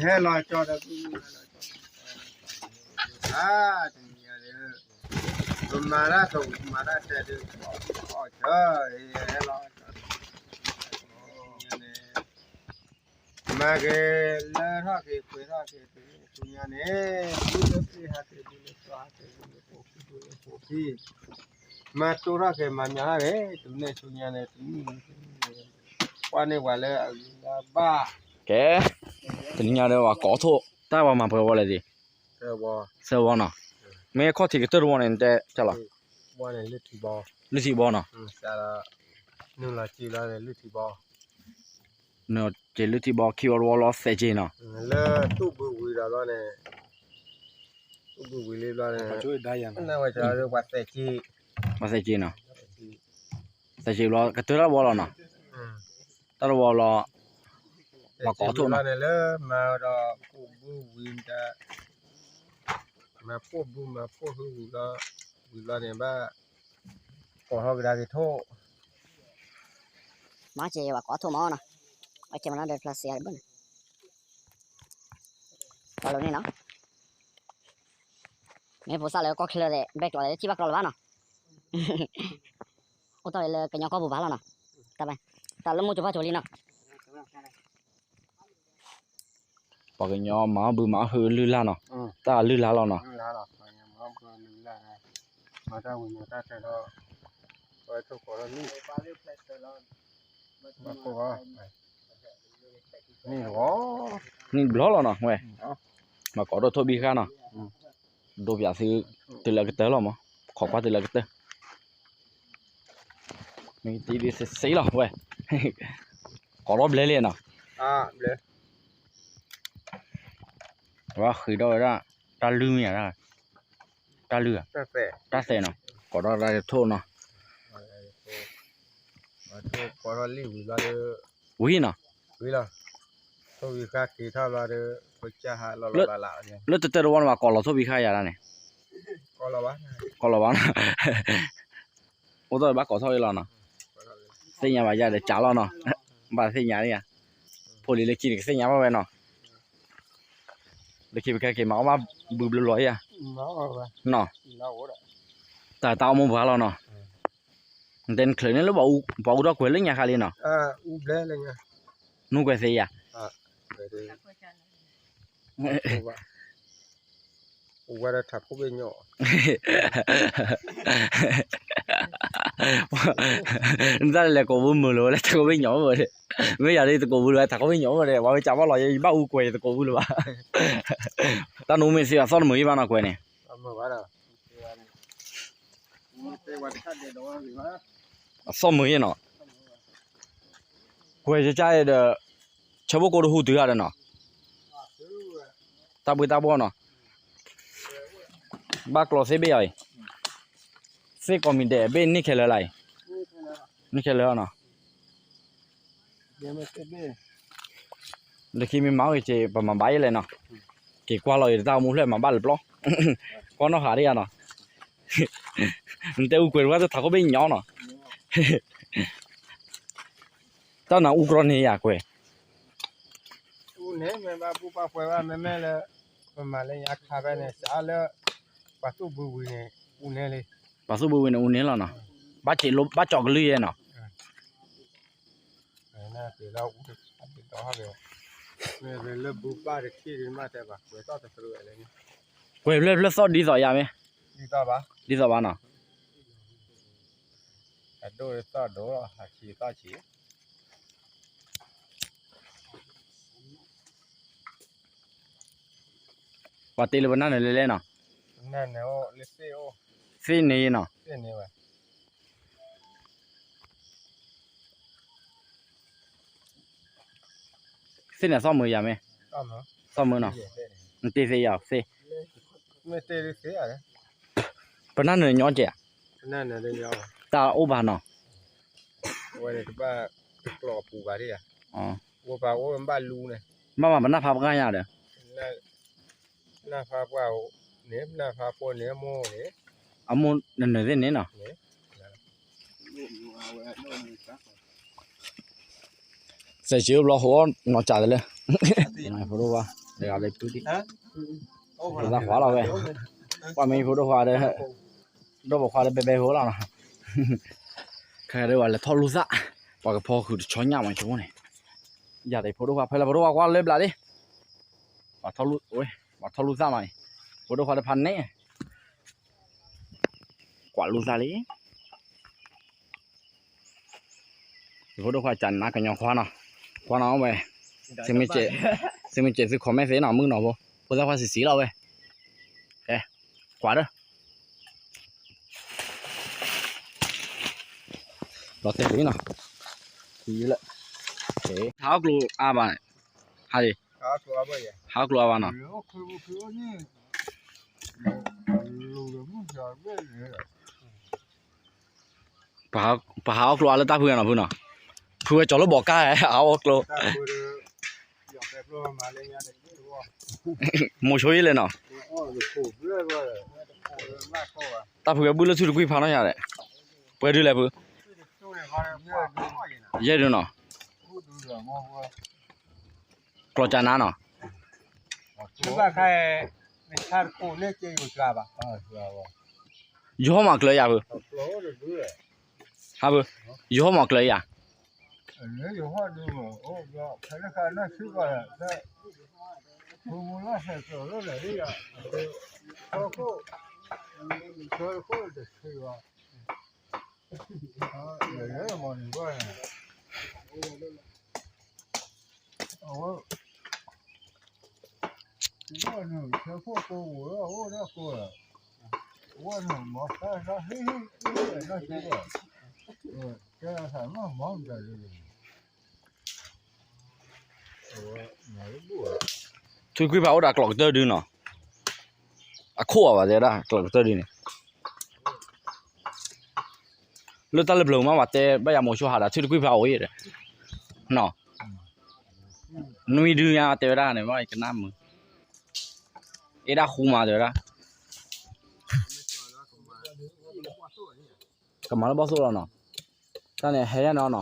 ဟဲလီၤကၠီဒီး အါ တနံၤညါဒီး ပမၤတၢ်သဝံၤမၤတၢ်တဲဒုး အီၣ်ကၠီ ဟဲလီၤကၠီ မၤက့ၤလၢထီၣ်က့ၤပှဲၤထီၣ်က့ၤ တုၤန့ၣ်ဆူညါန့ၣ် ဒုးလၢပှ့ၤဟးက့ၤ ဒုးလၢကၠီဟးက့ၤ ဒုးလၢပိာ်ခံ ဒုးလၢပိာ်ခံ မၤတိၢ်ထီၣ်က့ၤ မၤမၤထီၣ်က့ၤ တုၤန့ၣ်ဆူညါန့ၣ် တနံၣ်န့ၣ် ပှၤန့ၢ်ပှၤလၢအဂံၢ်လၢဘၣ် ကဲ တနံၤညါဒီးပှၤကိးထီၣ် တၢ်ပှၤမၤပှဲၤဝီလဲၣ်ဒံး သၢဝီနီၤ မ့ၢ်ခီၣ်ထံးကတၢၢ်တဝီန့ၣ် တဲလီၤ လၢထံဘီနီၤ နုာ်လီၤက့ၤလၢထံဘီ ခံဝီတဝီလီၤ သဲးက့ၤနီၤ လၢတူၢ်ဘုဝံၤဒီးဘျီန့ၣ် တူၢ်ဘုဝံၤလံဘျီန့ၣ် နဝဲပှၤသဲးက့ၤ ပှၤသဲးက့ၤနီၤ သဲးက့ၤဘျီ ကတၢၢ်တၢ်တဝီလီၤနီၤ တၢ်တဝီလီၤ ပှၤကိးထီၣ်နီၤ လၢမၤဒီး ပိၢ်ဘုဝံၤဒီး မၤပိၢ်ဘုမၤပိၢ်ဟုဝံၤလီၤ ဝံၤလီၤန့ၣ်ဘၣ် ကိးထီၣ်ကဒါက့ၤထီၣ် မၤက့ၤပှၤကိးထီၣ်မးနီၤ အကဲမနုၤဒီးဖျါစ့အါတဘၣ်န့ၣ် ပှၤလိၤန့ၣ်နီၤ မ့ၢ်ဖိသၣ်လၢကီၢ်ချၢဒီး ဘဲကျိးဒီး ထံၣ်ဘၣ်ကျိးလၢၤဘၣ်နီၤ အိၣ်တီၢ်လၢကညီကီၢ်ပူၤဘၣ်လီၤနီၤ တၢ်လၢမိၢ်ကၠိဖးကၠိလံနီၤ ပှၤကညီမၤအီၣ်ဘုမၤအီၣ်ဟုလုၢ်လၢ်နီၤ တၢ်လုၢ်လၢ်လီၤနီၤ နံၣ်တဘျီလီၤနီၤဝဲ မၤကိးဒိၣ်ထိၣ်ဘံဃာ်နီၤ ဒိပၠးသု တုၤလၢအကတၢၢ်လီၤမး ခိးကွၢ်တုၤလၢအကတၢၢ် မ့ၢ်တံၢ်ဒ်စ့လီၤဝဲ ကိးထီၣ်ဘျဲလံနီၤ ဝဲဃ့ထီၣ်ဝဲဒၣ် တၢ်လုၢ်မ့ၢ်ဧါ တၢ်လုၢ်ဧါ တၢ်သဲးနီၤ ကိးထီၣ်တၢ်ထိၣ်နီၤ ဝံၤနီၤ လၢတတၢၢ်တဝီန့ၣ် ဘၣ်ကိးလီၤထိၣ်ဘံဃာ်ယၤဒၣ်န့ၣ် ကိးလီၤဘၣ် ကိးလီၤဘၣ်နီၤ အိၣ်ဒီးဘၣ်ကိးထီၣ်အံၤလီၤနီၤ သ့ၣ်ညါဘၣ်ယၤဒီးကးလီၤနီၤ ဘၣ်သ့ၣ်ညါဒ်ယၤ ဖိလံၤလၢခံန့ၣ် ကသ့ၣ်ညါဘၣ်ဝဲနီၤ လၢခံပခဲက့ၤမၤအီၣ်ဘၣ်ဘုဘျီလီၤယၤ နီၤ တၢ်တၢ်အိၣ်မူပှၤလီၤနီၤ နတဲနချုးန့ၣ်လၢ ပှၤအူထီၣ်ကွဲၤလၢညါခါလံနီၤ နူကွဲၤသ့ယၤ ဝဲထးခိၣ်ဘ့ၣ်ညီ နတၢ်လဲၤကိးဘုမုာ်လၢၤဝဲလၢထးခိၣ်ဘ့ၣ်ညီမ့ၢ်ဒီး မ့ၢ်ယၤလၢယသကိးဘုလၢၤဝဲထးခိၣ်ဘ့ၣ်ညီမ့ၢ်ဒီး ပှၤဝဲကးဘၣ်လီၤ ယဘၣ်အူကွဲၤယသကိးဘုလၢၤဘၣ် တၢ်နူမ့ၢ်သ့အသီၣ်တမုာ်ယံဘၣ်နီၤကွဲၤန့ၣ် အသီၣ်မုာ်ယံနီၤ ကွဲၤယကါဒီး ဆၢဖိကိတဟူတုၤဂၤဒီးနီၤ တၢ်ဘှ့တၢ်ဘှီၣ်နီၤ ဘၣ်ကျိးသ့ဘ့ၣ်အီၤအံၤ သ့ကိးမံၤဒဲးဘ့ၣ်န့ၢ်ခဲလၢာ်လၢအံၤ န့ၢ်ခဲလၢာ်နီၤ လၢခံမ့ၢ်မၤအီၣ်က့ၤ ပမၤဘၣ်ယဲလဲၣ်နီၤ က့ၤကွၢ်လီၤအံၤတၢ်အိၣ်မူဖျၢၣ်မၤဘၣ်လၢပျီ ကွၢ်နီၣ်ဟးဒ်ယၤနီၤ နတဲအူကွဲၤတဝဲတထးခိၣ်ဘ့ၣ်ညီနီၤ တၢ်နၤအူကြီန့ၢ်ယၤကွဲၤ အူန့ၣ် မ့ၢ်ဘၣ်ဘူၣ်ဘၣ်ပှဲၤဘၣ် မ့မ့ၢ်လၢ ပမၤလၢညါခါဖဲန့ၣ် စးလၢ ပှၤသူၣ်ဘုဝံၤန့ၣ် အူန့ၢ်လံ ပှၤသူၣ်ဘုဝံၤန့ၣ် အူန့ၢ်လီၤနီၤ ဘၣ်ကၠီကလုၢ်ယဲနီၤ လၢ လၢဘူၣ်ဘၣ်တထံၣ်ဒ်မးတဲဘၣ် ကွဲၤသီၣ်တသရူးလဲၣ်န့ၣ် ကွဲၤဖျၢၣ်ဖျၢၣ်သီၣ်ဒ်သိးယၤမ့ၢ် ဒ်သိးဘၣ် ဒ်သိးဘၣ်နီၤ အဒိၣ်သီၣ်ဒိၣ်လီၤ အဆံးသီၣ်ဆံး ပှၤတ့လၢပနၢ်နၢၤလဲၣ်လဲၣ်နီၤ သ့ၣ်န့ၣ်နီၤ သ့ၣ်န့ၣ်သီၣ်မုာ်ယၤမ့ၢ် သီၣ်မုာ်နီၤ နတ့သ့ယၤသ့ ပနၢ်နၢၤညီကဲး တၢ်အိၣ်ဘၣ်နီၤ ဝဲတဘၣ်တကျိးပူၤဘၣ်ဒ်ယၤ ဝဲပှၤအိၣ်ဘၣ်လူန့ၣ် ဘၣ်မၤပနၢ်ဖးပှၢ်ညါဒီး နၢ်ဖးပှၢ်န့ၣ် နၢ်ဖးပှၢ်န့ၣ် အမိၢ်န့ၣ် အမိၢ်နနၢၤသ့ၣ်န့ၣ်နီၤ စဲးစ့အိၣ်ဘျီဟိအီၣ်နီၤကးတလၢ ဖိဒိၣ်ဝါ တဂၤလၢပုၢ်ဒံး, ဖိသၣ်ခွါလီၤဝဲ, ပှၤမ့ၢ်ဖိဒိၣ်ခွါဒီး, ဒိၣ်ပိာ်ခွါဒီးဘဲဘဲဖိလီၤနီၤ, ခဲဒ်ဝဲလဲၤထီၣ်လူၢ်သၣ်, ပှၤကဖီဃုာ်တဆီညၣ်မးဆိန့ၣ်, ယၤတဖိဒိၣ်ခွါ ဖဲလၢဖိဒိၣ်ခွါကွၢ်လၢဘျးဒံး, ပှၤထီၣ်လူၢ်သၣ်မးအံၤ, ဖိဒိၣ်ခွါတဖၣ်န့ၣ် ကွၢ်လူၢ်သၣ်လံ, ယဖိဒိၣ်ခွါကနါကညီခွါနီၤ, ခွါနီၤဝဲ, သုမ့ၢ်စဲး သု comment သ့နီၤ မုၣ်ကနီၤဖိ, ဖိသၣ်ခွါဆံးဆံးလီၤဝဲ, ကွၢ်ဒီး, လီၤတဲာ်လံနီၤ, လၢ, ဟးအီၣ်ကျိၤအါဘၣ်, ဟးလံ, ဟးအီၣ်ကျိၤအါဘၣ်နီၤ ပဟးအီၣ်ကျိၤအါလၢတၢ်ဖုဂၤနီၤဖုနီၤ, ဖုဝဲကၠီၤလၢဘီးကါ ဟးအီၣ်ကျိၤ, မိၤဆိယလဲၣ်နီၤ, တၢ်ဖုဝဲဘုၣ်လၢထူတကွံၢ်ဖးနီၢ်ယၤဒီး, ပှဲၤဒုလဲၣ်ဖု, ယဲၢ်ဒုနီၤ, ကျီၤကနါနီၤ, ယဟီၣ်မးကျၢၤယၤဖု, ဟးဖု, ယဟီၣ်မးကျၢၤယၤ, ထူတကွံၢ်ဖးအိၣ်ဒီးကျီၤကတၢၢ်ဒုနီၤ, အခိၣ်အဘၣ်တဲဒၣ်ကျီၤကတၢၢ်ဒုန့ၣ်, လၢတၢ်လၢပျၢၤမး ပှၤတဲဘၣ်ယၤမိၤဆိဟးဒီး ထူတကွံၢ်ဖးအိၣ်အံၤဒီး, နီၤ, နွံဒုညါတဲဝဲဒၣ်န့ၣ် ဘၣ်ကနၣ်မုာ်, အ့ဒၣ်ဃူမးတဲဝဲဒၣ်, ကမၤလၢဘီၣ်သိၣ်လီၤနီၤ, တၢ်န့ၣ်ဟဲယါနီၤနီၤ,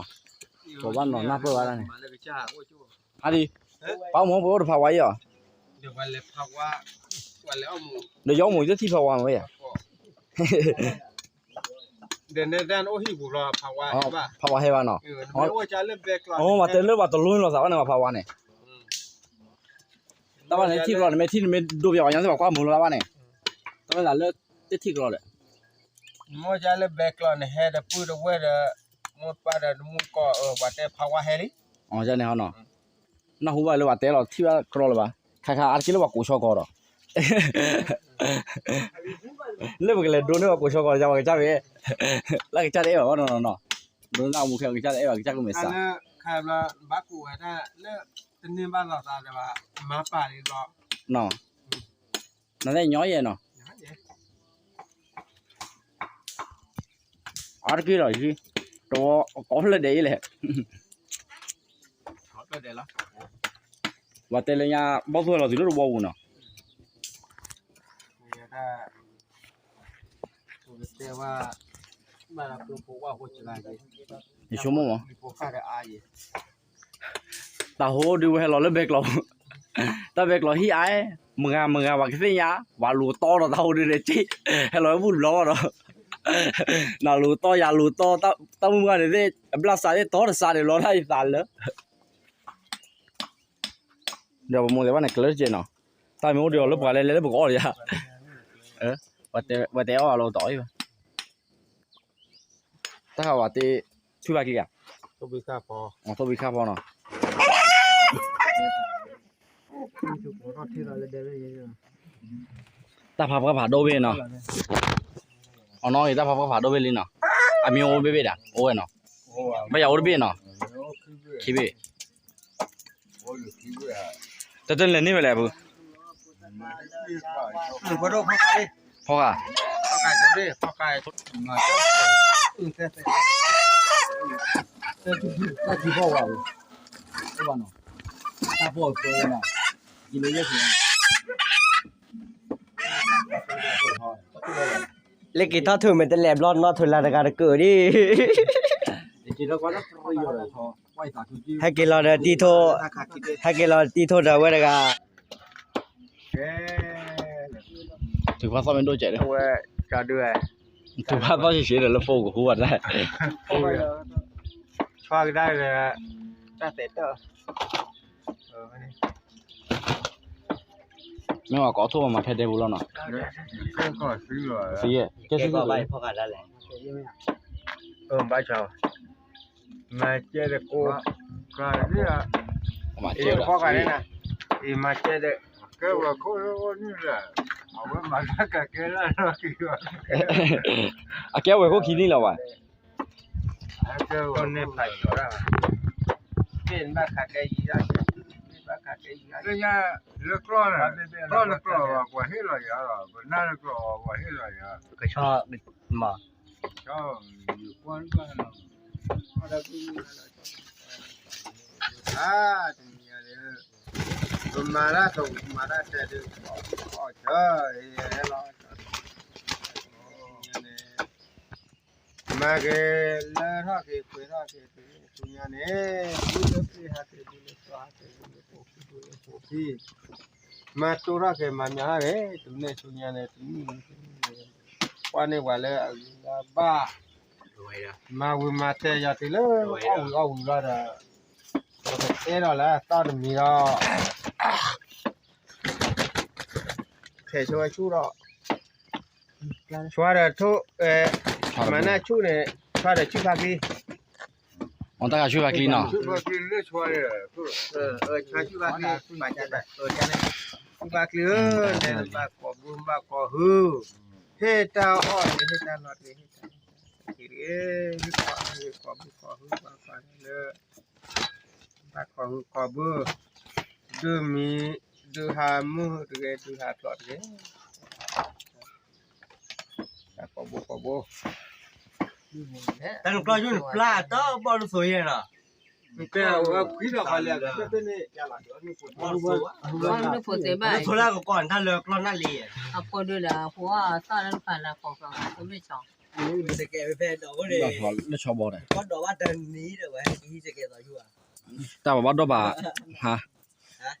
ကဘၣ်နီၤနၢ်ပၢၢ်ဝဲဒၣ်န့ၣ်, ဟးလံ, ပၢ်အိၣ်မူပအိၣ်တဖးဝါအံၤအီၤ, ဒီးယအီၣ်မူတထံၣ်ဖးဝါမးဝဲယၤ ဖးဝါဟဲဘၣ်နီၤ, ပှၤတဲလၢပှၤတလိၣ်လီၤသးဘၣ်န့ၣ် ပှၤဖးဝါန့ၣ်, တၢ်ဘၣ်န့ၣ်ထံၣ်ကျီန့ၣ် မ့ၢ်ထံၣ်န့ၣ်မ့ၢ်ဒိပယီၤပှၤညီသ့ၣ်ပှၤကွၢ်မုာ်လီၤတၢ်ဘၣ်န့ၣ်, တၢ်ဝဲဒၣ်လၢတထံၣ်ကျီဒီး, မ့ၢ်လၢဘဲကျီန့ၣ်ဟဲဒီးပုၢ်တဝဲၢ်ဒီး, မိၢ်ပၢ်ဒီးတမူကီၢ် ပှၤတဲဖးဝါဟဲလံ, န့ၣ်ဟီနီၤ, နၢ်ဟူဘၣ်လၢပှၤတဲလီၤထံၣ်ဘၣ်ကြီလၢၤဘၣ်, ခါခါအါတက့ၢ်လၢပှၤကိးဆီကီးဒီး လၢပကလဲၤဒိန့ၢ်ပှၤကိးဆီကီးဒီး ပှၤကစၢ်ဘၣ်, လၢကစၢ်တအဲၣ်ဘၣ်နီၤနီၤ, ဒိန့ၢ်အမူခဲအကစၢ်တအဲၣ်ဘၣ်ကစၢ်ကမ့ၢ်စး, နသ့ၣ်ညီယဲၢ်နီၤ, အါတက့ၢ်လီၤ, တဝီကိးဖျၢၣ်ဒဲးအံၤလဲၣ်, ပှၤတဲလၢညါ ဘီၣ်သိၣ်လီၤတုၤလၢတဝီပူၤနီၤ, ယဆိကမိၣ်မး, တၢ်ဟိဒုးဝဲဟဲလီၤလၢဘဲကျီ, တၢ်ဘဲကျီဟံၣ်အါ, မုၢ်ဂၤမုၢ်ဂၤပှၤကသ့ၣ်ညါ, ပှၤလူၤတီဒီးတၢ်ဟိဒုးန့ၣ်က့, ဟဲလီၤဝဲဘူၣ်တဘျီဘၣ်ဒီး, နလူၤတီယလူၤတီ, တၢ်မုၢ်မုၢ်ဂၤန့ၣ်သ့ၣ် အဘျၣ်စးသ့ၣ်တီတစးန့ၣ်လီၤတၢ်ယသးလၢ ဒီးပမိၢ်သ့ၣ်ဘၣ်န့ၣ် ကျၢၤတကဲးနီၤ, တၢ်မ့ၢ်အိၣ်ဒီးအီၤလၢပှၤလဲၤလဲၤလၢပကအီၣ်ဒီးယၤ, ပှၤတဲအီၣ်အလီၤတအီၣ်အံၤဘၣ်, တၢ်ဃးဝဲတဲ, ထွံၣ်ဘၣ်က့ၤဂၤ, ထိၣ်ဘံခၣ်ဖီနီၤ, တၢ်ဖးပှၢ်ဖးဒိၣ်ဘ့ၣ်နီၤ, အနီၢ်ဂ့ၤ တၢ်ဖးပှၢ်ဖးဒိၣ်ဘ့ၣ်လံနီၤ, အမံၤအိၣ်ဘ့ၣ်ဘ့ၣ်ဒၣ် အိၣ်ဝဲနီၤ, ဘၣ်ယၤအိၣ်တဘ့ၣ်နီၤ, ခံဘ့ၣ် တၢ်တလဲၤန့ၢ်ဝဲလဲၣ်အပူၤ, ဖီဃာ်, လၢက့ၤထီၣ်ထုးမ့ၢ်တလဲၤဘျီနီၣ်ထုးလၢတဂၤတကၢၢ်ဒံး, ဟဲက့ၤလီၤဒီးတံၤထိ, ဟဲက့ၤလီၤတံၤထိဒီးဝဲတဂၤ, ထုးဖးသီၣ်မ့ၢ်ဒိၣ်ကဲးဒီး, ထုးဖးသီၣ်ဆံးဆံးဒီး လၢဖိကဟူဘၣ်တၢ်, ဆီကဒါဒီး တၢ်သဲးတၢၢ်, မ့ၢ်ဝဲကိးထိၣ်မၤဖဲဒဲပူၤလီၤနီၤ, သံယဲၢ်, ကဲ, ဘၣ်ဆီ မၤကဲဒီးကိး, မၤကဲဒီး, ကဲဝဲခိၣ်နံၣ်လၢ, အဝဲမၤတၢ်ကကဲလၢလီၤက့ၤ, အကဲဝဲခိၣ်ခံနံၣ်လၢၤဘၣ်, န့ၣ်ဖးကီၤဒၣ်, ဘၣ်ခးကဲယံၤဒၣ်, ဘၣ်ခးကဲယံၤဒၣ်, လၢကျီၢ်န့ၣ်, ကျီၢ်နကျီၢ်ဘၣ် ပှၤဟ့ၣ်လီၤယၤလီၤ, ပနၢ်နကျီၢ်ဘၣ် ပှၤဟ့ၣ်လီၤယၤ, ကဆီ, မၤ ယကွၢ်ဘၣ်လီၤ, အါ, တနံၤညါဒီး, ပမၤတၢ်တမၤတၢ်တဲဒုး, အီၣ်ဆၢ, ဟဲလီၤ, မၤက့ၤလၢထီၣ်က့ၤပှဲၤထီၣ်က့ၤတုၤဆူညါန့ၣ်, ဒုလၢပျ့ၤဟးက့ၤ ဒုလၢကီၢ်ဟးက့ၤ ဒုလၢပိာ်ခံ ဒုလၢပိာ်ခံ, မၤတိၢ်ထီၣ်က့ၤမၤမၤဟးက့ၤ တုၤန့ၣ်ဆူညါန့ၣ် တနံၣ်န့ၣ်, ကွၢ်န့ၢ်ပှၤလၢအဂံၢ်လၢအဘၣ်, မၤဝံၤမၤတဲာ်ယၤတုၤလၢအီၣ်ဝံၤအီၣ်ဝံၤလီၤဒီး, ပကတဲဒီးလၢအသီၣ်တမံၤဒီး, ဖဲးဆိဝဲဆူၣ်ဒီး, ဆွါဒီးထိၣ်, မၤနၢ်ဆူၣ်န့ၣ်, ဆွါဒီးဆူၣ်ဖးကျံ, အတၢ်ဂၤဆူၣ်ဖးကျံနီၤ, ဆူၣ်ဖးကျံ, ဆူၣ်ဖးကျံဧၢ, လဲၤဘၣ်ကိာ်ဘုဘၣ်ကိာ်ဟု, ဟ့ၣ်တၢ်အီၣ်တဂ့ၤ ဟ့ၣ်တၢ်လီၢ်တဂ့ၤ ဟ့ၣ်တၢ်လီၢ်တဂ့ၤ, ဟ့ၣ်ကိာ်ဘုကိာ်ဟုဘၣ်ကိာ်လၢ ဘၣ်ကိာ်ဟုကိာ်ဘု, ဒုးမံၤ, ဒုးဟးမုၢ်တဂ့ၤ ဒုးဟးဖျိးတဂ့ၤ, ဘၣ်ကိာ်ဘုကိာ်ဘု, တၢ်နကျီၢ်ယိၣ်နပျၢ်တဘီၣ်ဒ်သိးယဲၢ်နီၤ, နတဲအဝဲခွံဒီးခီလဲၣ်, နဖိသ့ၣ်ဘၣ်, နဖိသ့ၣ်ဘၣ်, နဖိလၢကကိးနတၢ်လၢကျီၢ်နၢ်လံ,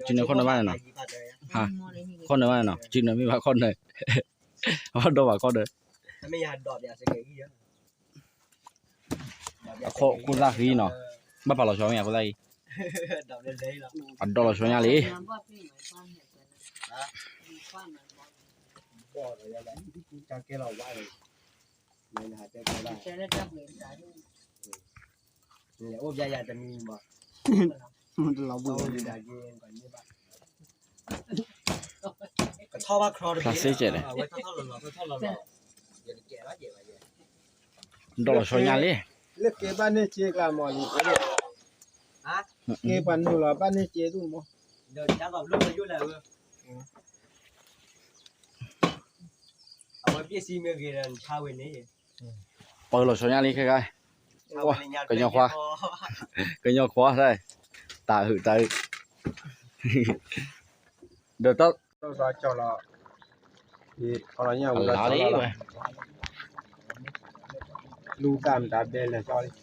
အဖိဒုးဒီးအဖိအသီၣ်လၢတဖၣ်လၢကိးကျီၢ်ကမ့ၢ်ဆီ, လၢဆီဘီန့ၣ်, တၢ်ပဘၣ်ဒီးဘၣ်, ဟါ, ပဘၣ်ဒီးစုန့ၣ်ခီၣ်နၢ်ဘၣ်န့ၣ်နီၤ, ဟါ, ခီၣ်နၢ်ဘၣ်န့ၣ်နီၤ, စုန့ၣ်မ့ၢ်ဘၣ်ခီၣ်နၢ်, ပဘၣ်ဒီးဘၣ်ခီၣ်နၢ် အခိၣ်သၣ်ဃံနီၤ, ဘၣ်ဖးလီၤဆီမ့ၢ်အခိၣ်သၣ်ဃံ, အဒီးလီၤဆီညါလံ, ဖျါစ့ကဲးလဲၣ်, ဒီးလီၤဆီညါလံ, လၢကဲဘၣ်န့ၢ်စ့ကျါမီၤလံ, ကဲပှၤနုာ်လီၤဘၣ်န့ၢ်စ့ဒူၣ်မီၤ, ပၢလီၤဆီညါလံခဲခါ, ကညီခွါ, ကညီခွါ, တၢ်အုးတၢ်အုး, ဒီးတၢ် လၢတၢ်မတၤဘဲလဲၣ်, ပာ်လီၤ,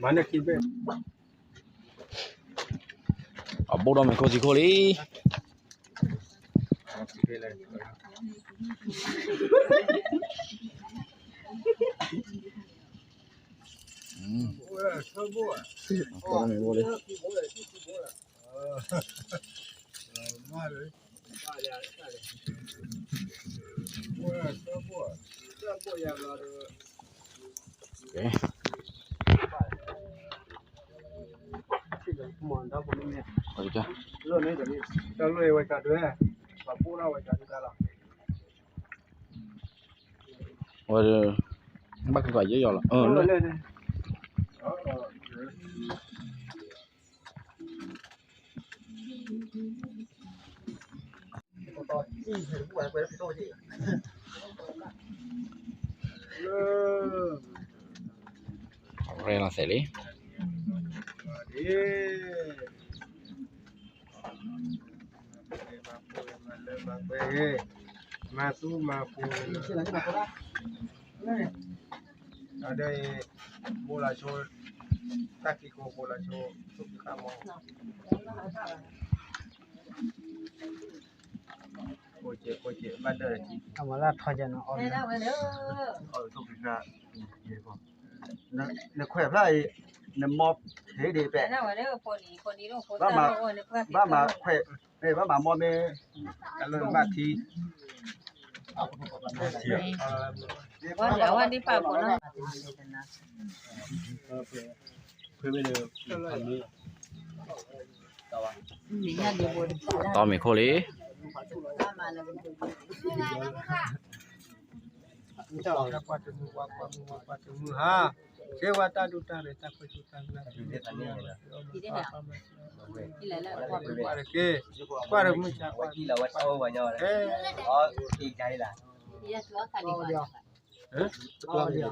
မၤန့ၢ်ခံဘ့ၣ်, အဘိၣ်ဒီးမ့ၢ်ခိၣ်သံခိၣ်လံ. ဝဲ, ဘၣ်ကကွၢ်ယဲၢ်ယီၤလီၤ. Rê lon thẻ lí. မၤသူမၤပူၤ, အဒိ ဘိလၢဆိ တၢ်ခံကိးဖိလၢဆိ ဆိၣ်ဃၣ်မီၢ် ကိးကဲး ကိးကဲး ဘၣ်ဒၢၣ်ထံ အမၤလၢထီကဲနီၤ အီၣ် နခွဲးဖျါအံၤ နမီၢ်ဖဲဒံးပဲ ဘၣ်မၤခွဲး ဘၣ်မၤမီၢ်မ့ၢ် ကလၢဘၣ်ထံ ဝဲဒၣ်ဝဲဒ်ပၢ်ဖိနီၤ တီမ့ၢ်ခိၣ်လံ ကွၢ်တမုာ် ကွၢ်တမုာ် ကွၢ်တမုာ်ဟါ ကဲဝဲတၢ်ဒိၣ်တၢ်ရဲၣ် တၢ်ခွဲးစိတၢ်ကမၣ် တက့ၢ် ကွၢ်တမုာ် ကွၢ်တမုာ် ကဲ ဘၣ်ဝဲ လၢကျိာ် ကျိာ်နီၤ မၤလၢကျိာ် ပှၤဘျီ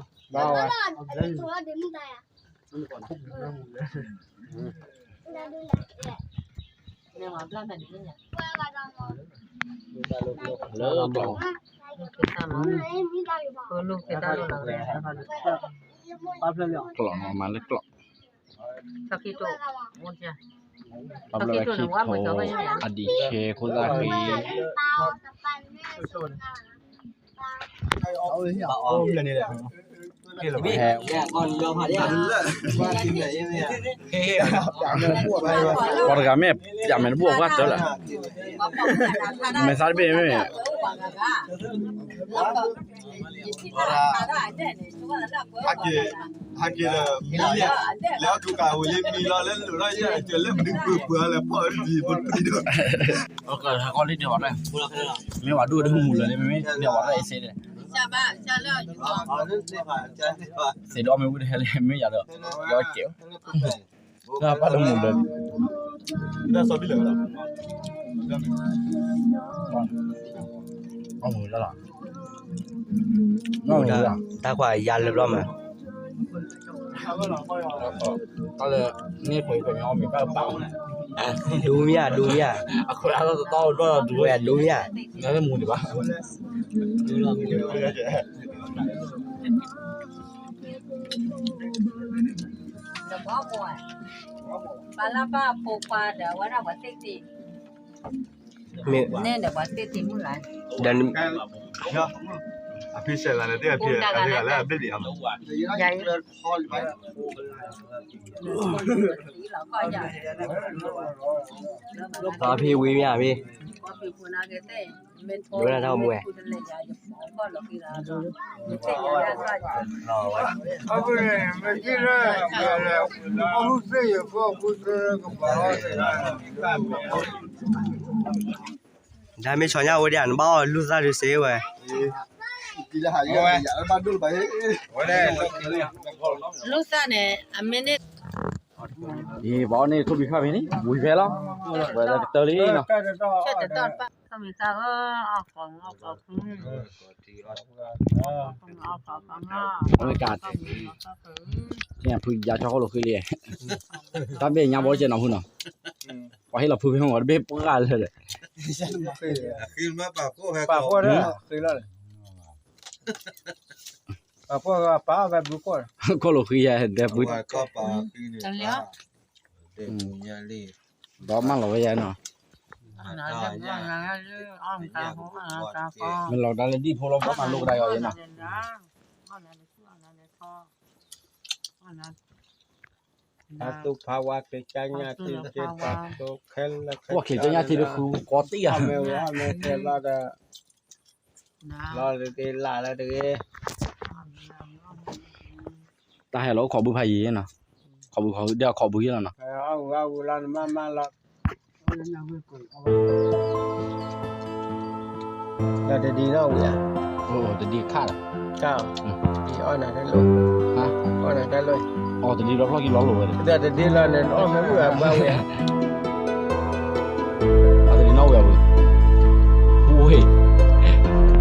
ဝဲခံထိ အဒံးဆဲခိၣ်သၣ်ဃံ ပှၤတဂၤမ့ၢ် ပျးမဲာ်တဘိၣ်အကွၢ်တၢ်လၢ မဲာ်သၣ်တဘ့ၣ်မ့ၢ် ဟဲက့ၤ ဟဲက့ၤဒီး မံၤလံ လဲၤအီၣ်ထူကးဝံၤလံမံၤလီၤ လဲၤလိာ်ထီၣ်ယဲၢ် ကလၢမနုၤပှဲၤပှဲၤလၢဖီၣ်ဒံးပတံဒီး ဟဲကီၢ်လံဒဲးဝဲ မ့ၢ်ဝဲဒိၣ်ဒိၣ်မူလၢာ်လံ မ့မ့ၢ်ဒဲးဝဲဒၣ်အစ့ဒီး စ့ဒီးအီၣ်မ့ၢ်ဝံၤတဟဲလံ မ့ၢ်ယၤဒီး ယအီၣ်ကဲး လၢပၢ်တမူလၢာ် အီၣ်မူလၢာ်လီၤ တၢ်ကွၢ်ယၤလၢဘျီမး တၢ်လၢ န့ၣ်ခွဲးခွဲးမ့ၢ်အီၣ်မ့ၢ်ဘၣ်ပာ်အီၤ ဒူမ့ၢ်ဧါ ဒူမ့ၢ်ဧါ အခွဲးအါထီၣ်တတီၢ်ဒိၣ်ဒူဝဲ ဒူမ့ၢ်ဧါ နမူဒံးဘၣ် ပှၤလၢပှၤဖိခွါဒီး ဝဲဒၣ်ပှၤသ့ၣ်သ့ၣ် မ့ၢ် နဲၣ်ဒီးပှၤသ့ၣ်သ့ၣ်မုၣ်ဂၤ ဒီး အဖံဆဲးလၢန့ၣ် တၢ်ဖံအတဂၤလၢအဘျ့ၣ်ဒံးအမး ယၤ အဖံဝံၤမ့ၢ်အဖံ ဒိၣ်နၢ်တၢ်မူဝဲ တၢ်မ့ၢ်ဆီညါဝဲဒၣ် နဘၣ်အီၣ်လူၢ်သၣ်ဒုးစ့ဝဲ လူၢ်သၣ်န့ၣ် အမ့ၢ်န့ၣ် အံၤ ပှၤအီၣ်န့ၣ် ထိၣ်ဘံခၣ်ဖဲန့ၣ် ဝံၤဖဲလီၤ ဝဲလၢကတၢၢ်လံနီၤ ထိၣ်ဘံခၣ်ဧၢ အီၣ်ကိး အီၣ်ကိးဖု အမ့ၢ်က ဖုယါဆီဟီၣ်လိာ်ဃံလံ တၢ်ဘ့ၣ်ညါဘီကဲနီၤဖုနီၤ ပှၤဟ့ၣ်လီၤဖုဖဲမ့ၢ်တဘ့ၣ်ပှၢ်လၢာ်ဒီး ပာ်ဖှိၣ်ဒီး ပာ်ဖှိၣ်ပာ်ဖဲဘုကိၢ် ခိၣ်လိာ်ဃံယဲၢ်ဒဲးပှၤ ဒီးမၢလီၤဝဲယဲၢ်နီၤ မ့ၢ်လီၤတၢ်လၢဒံၣ်ဖိလီၤ ဘီမၤလိကဒါယီၤယဲၢ်နီၤ ဖါသူဖါဝါ က့ၤကညၣ်ထံ က့ၤပာ်သိခဲလၢာ် ပှၤက့ၤကညၣ်ထံတဃုကီတံၢ်ဧါ မ့ၢ်ဝဲမ့ၢ်တဲဘၣ်ဒီး လီၤတက့ၢ်လၢ်လၢတဂ့ၤ တၢ်ဟဲလီၤအိၣ်ခိးဘုဖးယံၤနီၤ ခိးဘုခိးဘု ဒ်ခိးဘုယဲၢ်လီၤနီၤ အဝဲအဝဲလီၤနမၤမၤလီၤ ဒီးတဒံနီၣ်ဝံၤဧါ အိၣ်တဒံခါလီၤ တၢ် အီၣ်နၤတလိၣ် အီၣ်နၤတလိၣ် အီၣ်တဒံလီၤဖျီၣ်ကံလီၤလိာ်ဝဲ ဒီးတဒံလီၤန့ၣ် အီၣ်မ့ၢ်ဝံၤအဘၣ်ဝံၤဧါ အတဒံနီၣ်ဝံၤအဝံၤ